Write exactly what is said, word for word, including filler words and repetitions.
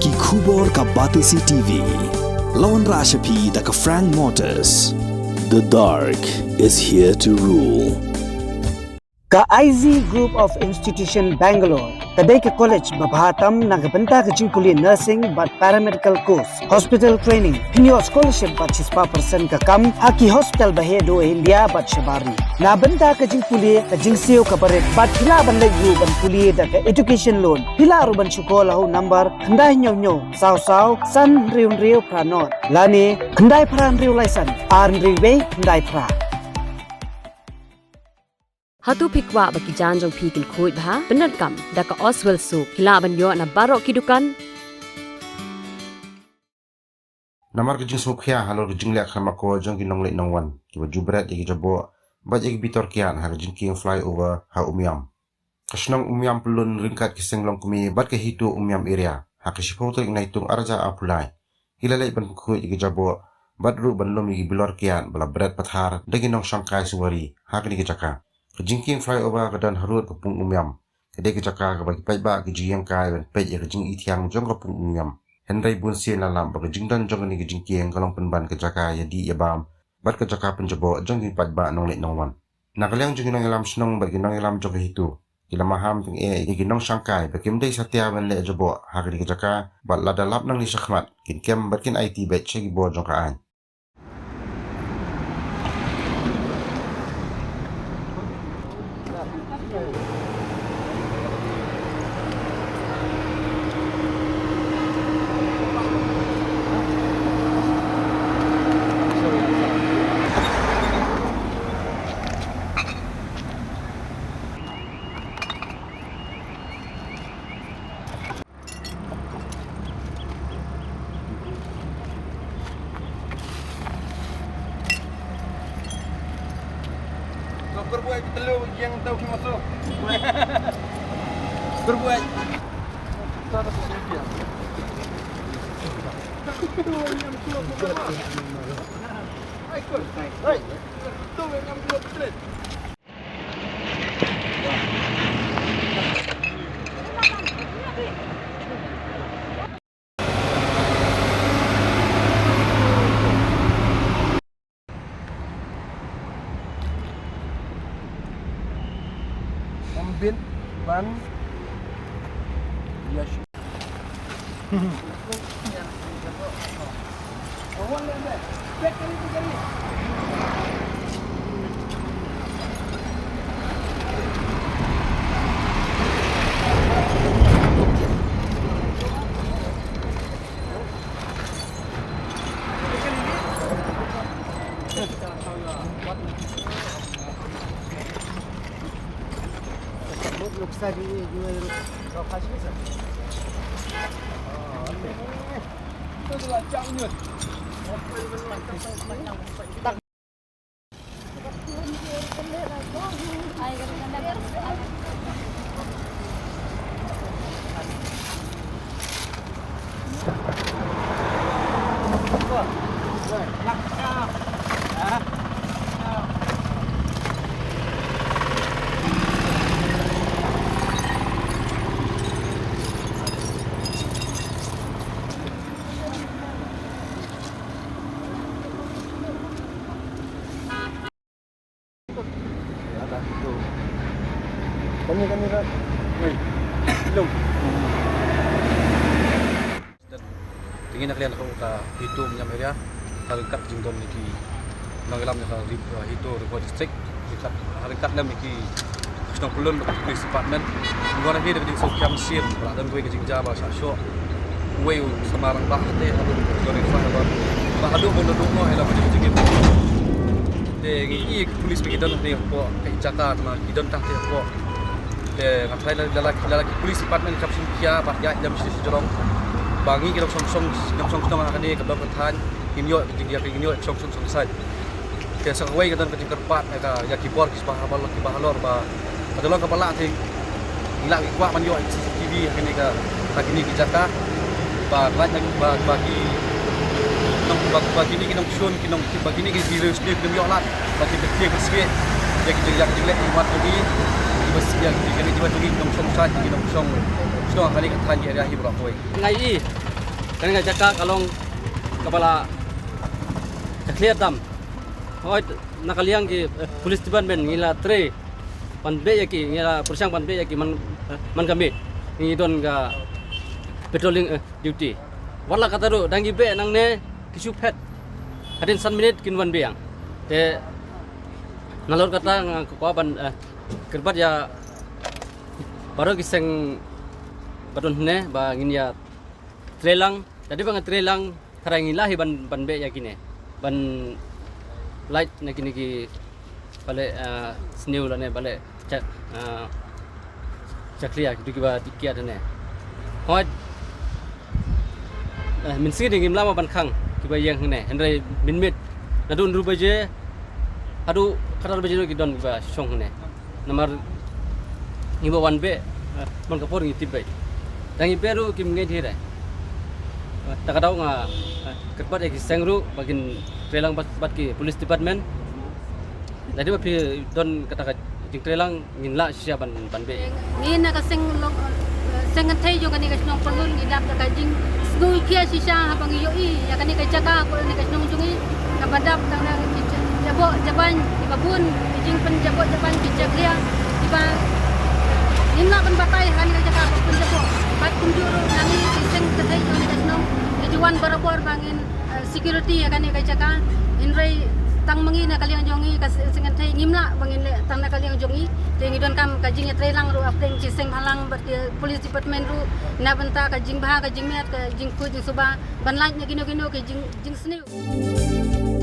Ki khubor ka Batesi T V. La wanrah sha phi da ka Frank Motors. The dark is here to rule. Ka I Z Group of Institution Bangalore ka dei ka college ba bha tam na ka bynta ka jingpule nursing bad paramedical course, hospital training. Phin ïoh scholarship bad shispah percent ka kam ha ki hospital ba heh duh ha India bad shabar ri. Na bynta ka jingpule ka jingsiew kaba rit bad phi lah ban leit ruh ban pule da ka education loan. Phi lah ruh ban shu call ha u number khyndai hynñiew hynñiew saw saw san hynriew hynriew phra nod lane khyndai phra hynriew lai san ar hynriew wei khyndai phra. Hato phi kwah ba ki jaiñ jong phi kin khuid bha? Pyndonkam da ka Oswell Soap, phi lah ban ïoh na baroh ki dukan. Namar ka jingsngewkhia halor ka jingleh khlem akor jong ki nongleit nongwan kiba ju bret ïa ki jaboh bad ïa ki bitor kiad ha ka jingkieng flyover ha Umiam. Ka shnong Umiam pyllun ryngkat ki seng longkmie bad ka HITO Umiam area ha ka shiphew tarik Naitung arhajar arphew lai ki la leit ban pynkhuid ïa ki jaboh bad ruh ban lum ïa ki bilor kiad ba la bret pathar da ki nongshongkai suwari ha kane ka jaka. Ka jingkieng flyover ka don harud ka pung Umiam. Ka dei ka jaka kaba ki paidbah ki ju ïeng kai ban peit ïa ka jingithiang jong ka pung Umiam. Hynrei bun sien la lap ba ka jingdon jong kane ka jingkieng ka long pynban ka jaka ïadih ïabam bad ka jaka pynjaboh jong ki paidbah nongleit nongwan. Na ka liang jong ki nongïalam shnong bad ki nongïalam jong ka HITO, ki la maham tyngeh ïa ki nongshongkai ba kim dei satia ban leh jaboh ha kane ka jaka bad lada lap nangne shakhmat kin kem bad kin aiti beit sha ki bor jong ka aiñ. Kau kerbuai betul yang tahu ki masuk. Kerbuai. Hai, kau. Hai. Tu yang dua betul. Ambit ban Yash. Kani, kani, rat. Wei. Long. Te ngi na ka liang ka HITO Umiam area, ha ryngkat jingdon ïa ki nongïalam ïa ka ri-, uh, HITO Ri Bhoi District, ryngkat, ha ryngkat lem ïa ki shnong pyllun bad ka police department. Ngi wan hangne da ka jingsngewkhia mynsiem ba la don kawei ka jingjia ba la shah shoh uwei u samla rangbah te haduh ka ri ba, ba haduh ban da duk noh ïa la ka jingjia. Te ngi ïohi ki police ba ki don hangne hapoh ka jaka, tang ma ki don tang te hapoh. Te nga tharai la, la, la, la ki police department ki hap shim khia bad ïaid lem sha shnong. Ba ngi ki nongshong shnong, nongshong shnong ha kane ka dong ka thaiñ, ngin ïoh ka jingïa, ngin ïoh ka shong shnong shong saiñ. Te sa kawei ka don ka jingkyrpad ïa ka, ïa ki bor ki ba halor, ki ba halor ba, ba da long kaba lah te ngi lah ngi kwah ban ïoh C C T V ha kine ka, ha kine ki jaka. Ba, ba, ba, ba ki nong, ba, ba kine ki nongshun, ki nong, ba kine ki, ki riewsniew kim ïoh lad ba ki, ki, ki, ïa ki jing, ïa ki jingleh jingwan jong ngi, ki ba, ïa ki jing, ïa ki jingwan jong ngi ki nongshong saiñ, ki nongshong shnong ha kane ka thaiñ area hi baroh kawei. Nga ïohi Kane ka jaka ka long kaba la jakhlia tam. Hooid, na ka liang ki, eh, police department ngi la trei ban beh ïa ki, ngi la pyrshang ban beh ïa ki man, eh, man ka miet ngi don ka patrolling, eh, duty. Wat la katta ruh, dang ngi beh nangne ki shu phet, hadien san minit kin wan biang. Te nalor kata nga kwah ban, eh, kyrpad ïa baroh ki seng ba don hangne ba ngin ïa trei lang, lada ba nga trei lang, tharai ngi lah hi ban, ban beh ïa kine, ban lait na kine ki, ba leh, ah, sniew lane ba leh cha, ah, chakhlia, kitu kiba kiad ne. Hooid, eh, mynsngi de ngim lah ban khang kiba ïeng hangne, hynrei mynmiet naduh hynriew baje haduh khatar baje ruh ki don kiba shong hangne. Namar ngi ba wan beh, eh, man ka por ngi tip beit. Tang ngi beh ruh kim ngeit hi re. Eh, ta ka daw nga, eh, kyrpad ïa ki seng ruh ba kin trei lang bad, bad ki police department. Lada ba phi don kata ka jingtrei lang, ngin lah shisha ban, ban beh. Ngi na ka seng lok, eh, seng kynthei jong kane ka shnong Pyrlun ngi dap da ka jingsngewkhia shisha haba ngi ïohi ïa kane ka jaka ko kane ka shnong jong ngi kaba dap tang na ki jaboh jaban kiba bun, ki jingpynjaboh jaban ki jakhlia kiba ngim lah ban batai ha kane ka jaka ba pynjaboh. Bad kumjuh ruh nangne ki seng kynthei jong kane ka shnong ki ju wan barabor ba ngin, eh, security ïa kane ka jaka. Hynrei tang ma ngi na ka liang jong ngi ka seng kynthei ngim lah ba ngin leh tang na ka liang jong ngi. Te ngi donkam ka jingïatreilang ruh hapdeng ki seng bhalang bad ki police department ruh na bynta ka jingbha ka jingmiat ka jingkhuid jingsuba ban lait na kino kino ki jing, jingsniew.